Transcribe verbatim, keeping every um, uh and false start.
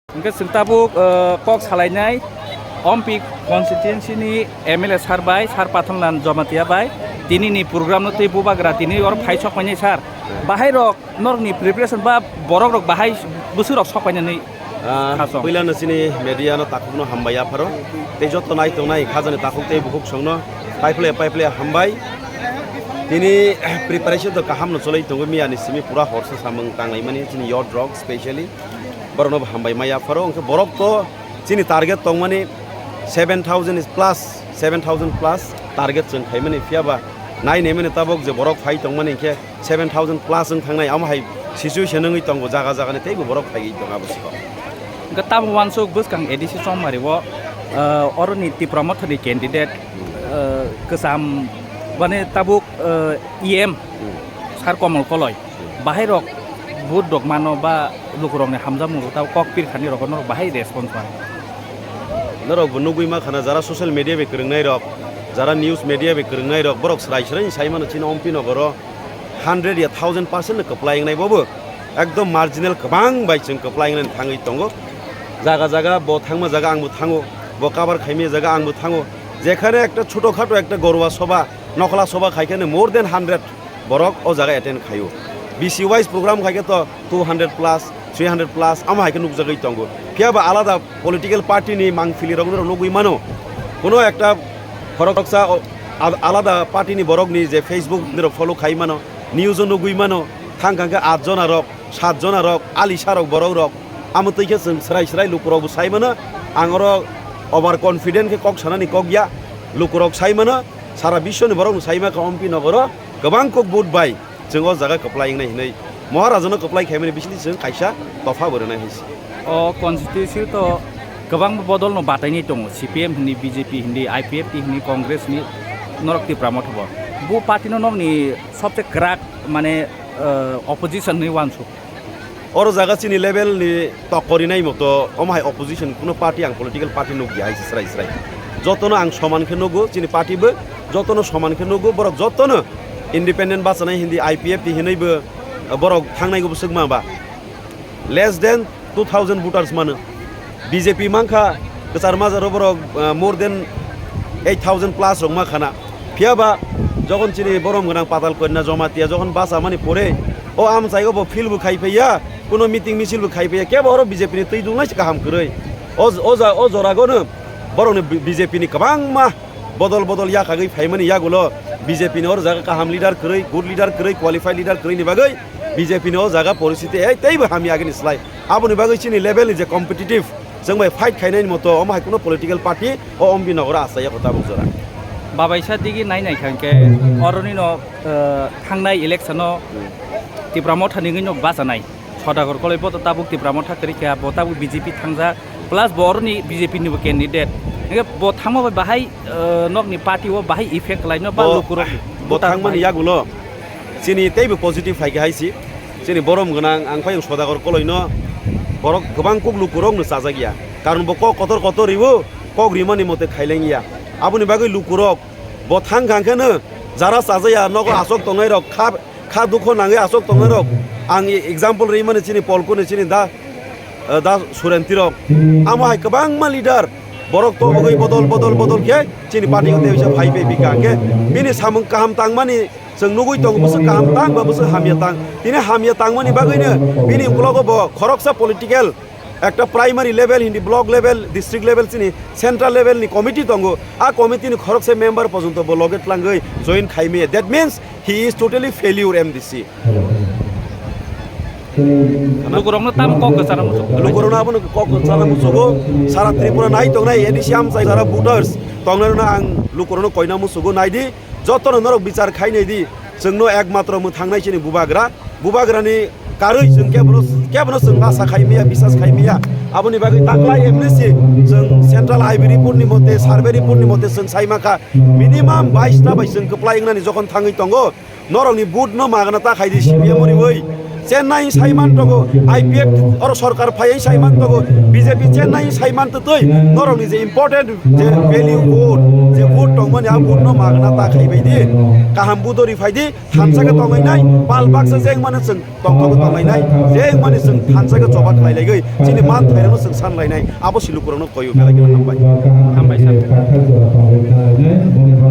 Hwnkhe chwng tabuk, uh, kok salainai Ompi constituency ni M L A sir bai, sir Pathanlal Jamatia bai, tini ni program no tei bubagra tini oro phai sok painai sir. Bahai rok norok ni preparation ba borok rok bahai bwswk rok sok painani Ah, khasong. Puila no chini media no takhuk no hambai yapharo. Tei joto nai tongnai khajani takhuk tei bukhuk song no paiple paiple hambai. Tini preparation to kaham no choloi tongo, miya ni simi pura horsa samung tanglaimani chini youth rok specially. Borokno bo hambai maya pharo, hwnkhe borok to chini target tongmani seven thousand plus, seven thousand plus target chwng khaimani, phiya ba nai naimani tabok je borok phai tongmani hwnkhe seven thousand plus wng thangnai, amo hai situation wngwi tongo jaga jagani, teibo borok phaiwi tongo abo siko. Hwnkhe tamo uansuk bwskang A D C Chongmari o, ah, oroni Tipra Mothani candidate, ah, kwcham, mane tabuk, ah, E M Hmm. Sir Komol Koloi. Bahai rok vote rok mano ba lukurokni hamjakmung rok tabo kok pirkhani rok norok bahai response mano. Norok bo nugwi mankha na, jara social media bai kwrwngnai rok, jara news media bai kwrwngnai rok, borok srai srai sai mano chini Ompi nogoro hundred ya thousand percent no kwplai wngnai, bobo ekdom marginal kwbang bai chwng kwplai wngnai thangwi tongo. Jaga jaga bo thangma jaga ang bo thango, bo cover khaimya jaga ang bo thango. Jekhane ekta choto khato ekta gorwa soba, nokhola soba khai kheno more than hundred borok o jaga attend khaio. B C wise program khai khe to two hundred plus, three hundred plus amo hai khe nukjagwi tongo. Phiya ba alada political party ni mangpili rok no nugwi mano. Kuno ekta khoroksa o, al-, alada party ni borok ni je Facebook ni rok follow khai mano, news o nugwi mano, thang thang khe at jona rok, sat jona rok, alisa rok, borok rok. Amo twi khe chwng srai srai lukurok bo sai mano. Ang oro over confident khe kok sanani kok ya. Lukurok sai mano, sara biswni borok no sai ma kha Ompi nogoro kwbang kok vote bai chwng o jaga kwplai wngnai hinwi. Moharaja no kwplai khaimani bisingtwi chwng kaisa topha bo rwnai hai se. O constituency to kwbang bodol no batainai tongo, C P M hinwi, B J P hinwi, I P F T hinwi, Congress hinwi, norok Tipra Motha bo. Bo party no nokni sobse kwrak mane, eh, opposition hinwi uansuk. Oro jaga chini level ni tokkorinai moto, omo hai opposition kuno party ang political party nukya hai se srai srai. Jotono ang soman khe nugo, chini party bo jotono soman khe nugo, borok jotono independent bachanai hindi I P F T hinwi bo borok thangnai go bwswk ma ba. Less than two thousand voters mano. B J P mankha kwchar majaro borok, ah, more than eight thousand plus rok ma khana. Phiya ba jokhon chini borom gwnang Patal Kanya Jamatia jokhon bachamani pore o amchai o bo field bo khai phaiya, kuno meeting misil bo khai phaiya, kebo oro B J P ni twi dungnai se kaham kwrwi. O, o ja, o joragono borokni B-, B J P ni kwbangma bodol bodol yakagwi phaimani yagulo B J P ni oro jaga kaham leader kwrwi, good leader kwrwi, qualified leader kwrwi ni bagwi B J P ni o jaga poristiti ei teibo hamya agini slai. Aboni bagwi chini level ni je competitive, chwng bai fight khainai ni moto, omo hai kuno political party o Ompi nogoro achaiya kho tabuk jora. Babaisa digi nai nai kha hwnkhe oroni no, eh, thangnai election o Tipra Motha ni wngwi no bachanai. Sodagor Koloi bo to tabuk Tipra Motha kwrwi kha, bo tabuk B J P thangjak, plus bo oroni B J P ni bo candidate. Hwnkhe bo thangma bai bahai, eh, nokni party o bahai effect khlai no ba Bo, lukurok bo voter thangmani bahai. Yagulo chini teibo positive phaikha hai si. Chini borom gwnang ang phai Sodagor Koloi no borok kwbang kuk lukurok no chajak ya. Karon bo kok kotor kotor riwo, kok rimani mote khaileng ya. Aboni bagwi lukurok bo thang kha hwnkhe no jara chajaya nogo asok tongnai rok kha kha dukho nangwi aswk tongnairok, ang e-, example rwimani chini Polkuni chini da, eh, da Surenti rok. Amo hai kwbangma leader borok tobogwi bodol, bodol, bodol khe chini party o tei phai phai bika hwnkhe bini samung kaham tangmani chwng nugwi tongo, bwswk kaham tang ba bwswk hamya tang. Tini hamya tangmani bagwino bini uklogo bo khoroksa political ekta primary level, hindi block level, district level, chini central level ni committee tongo. A committee ni khoroksa member porjonto bo loge tlangwi join khaimaya. That means he is totally failure M D C. Lukurokno tamo kok kwchana muchungo. Lukurokno abono kok kwchana muchungo. Sara Tripura nai tongnai A D C amchai jara voters tongnai rokno ang lukurokno koina muchungo, naidi. Jotono norok bichar khainai di, chwngno ekmatro mwthangnai chini bubagra. Bubagrani karwi chwng kebono, kebono chwng asa khaimaya, bisas khaimaya. Aboni bagwi taklai M D C chwng Central I B report ni mote, survey report ni mote chwng sai mankha, minimum bais ta bai chwng kwplai wngnani jokhon thangwi tongo. Norokni vote no magna ta khaidi C P M o riwi. Chennai saiman togo, I P F T oro sorkar phaiwi saiman togo, B J P Chennai saiman twi norokni je important je value vote, je vote tongmani a vote no magna ta khaibai di, kaham budori phai di, thansa khe tonglainai, pal baksa jeng mani chwng tongthogo tonglainai, jeng mani chwng thansa khe choba khlai laigwi, chini man thairano chwng san lainai, abo si lukurokno koyo belai kheno hambai. Hambai sir.